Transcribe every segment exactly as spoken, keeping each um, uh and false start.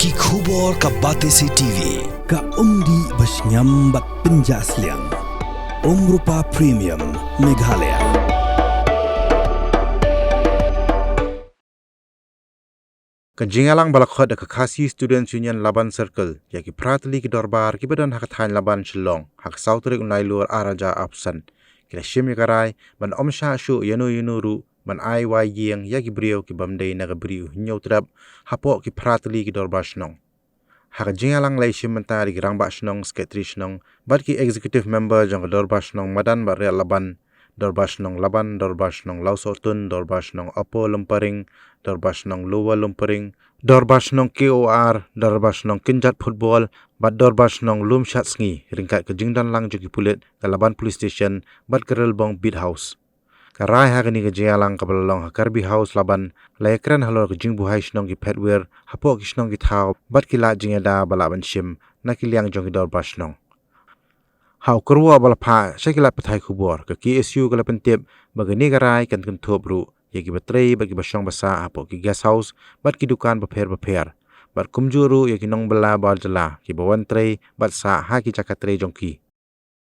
Ki khubor ka Batesi T V, ka umdih ba shngiam bad pynjah sliang. Umrupa Premium, Meghalaya. Ka jingïalang ba la khot da ka Khasi Students Union Laban Circle ïa ki phra tylli ki dorbar kiba don ha ka thaiñ Laban, Shillong, ha ka saw tarik u Nailur ar hajar arphew san, ki la shim ïa ka rai ban ym shah shuh ïano ïano ruh ban ai wai ïing ïa ki briew ki bym dei na ka Bri u Hynñiewtrep hapoh ki phra tylli ki dorbar shnong. Ha ka jingïalang la ïashim bynta da ki Rangbah Shnong, Secretary Shnong bad ki Executive Member jong ka Dorbar Shnong Madan bad Riat Laban, Dorbar Shnong Laban, Dorbar Shnong Lawsohtun, Dorbar Shnong Upper Lumparing, Dorbar Shnong Lower Lumparing, Dorbar Shnong K O R, Dorbar Shnong Kynjat Football bad Dorbar Shnong Lumshadsngi, ryngkat ka jingdon lang jong ki pulit ka Laban Police Station bad ka Rilbong Beat House. Ka rai ha kane ka jingïalang kaba la long ha Karbi House, Laban, la ïakren halor ka jingbuhai shnong ki phetwir hapoh ki shnong ki thaw bad ki lad jingïada ba lah ban shim na ki liang jong ki dorbar shnong. Ha u kyrwoh ba la phah sha ki lad pathai khubor, ka K S U ka la pyntip ba kane ka rai kan kynthup ruh ïa kiba trei bad kiba shong ba sah hapoh ki guest house bad ki dukan bapher bapher, bad kumjuh ruh ïa ki nongbylla bar jylla kiba wan trei bad sah ha ki jaka trei jong ki.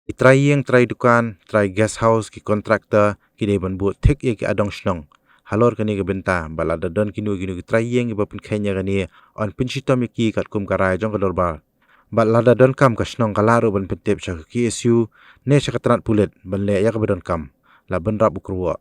Ki trai ïing, trai dukan, trai guest house, ki contractor ki dei ban buh thik ïa ki adong shnong halor kane ka bynta, bad lada don kino kino ki trai ïing kiba pynkheiñ ïa kane, yn pynshitom ïa ki katkum ka rai jong ka dorbar. Bad lada donkam, ka shnong ka lah ruh ban pyntip sha ka K S U ne sha ka tnat pulit ban leh ïa kaba donkam, la bynrap u kyrwoh.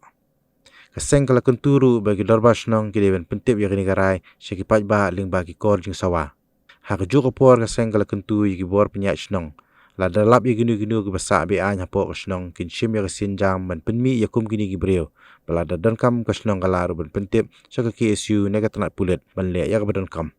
Ka seng ka la kyntu ruh ba ki dorbar shnong ki dei ban pyntip ïa kane ka rai sha ki paidbah lyngba ki kor jingsawa. Ha kajuh ka por, ka seng ka la kyntu ïa ki bor pynïaid shnong, lada lap ïa kino kino kiba sah be-aiñ hapoh ka shnong, kin shim ïa ka sienjam ban pynmih ïa kum kine ki briew. Bad lada donkam, ka shnong ka lah ruh ban pyntip sha ka K S U ne ka tnat pulit ban leh ïa kaba donkam.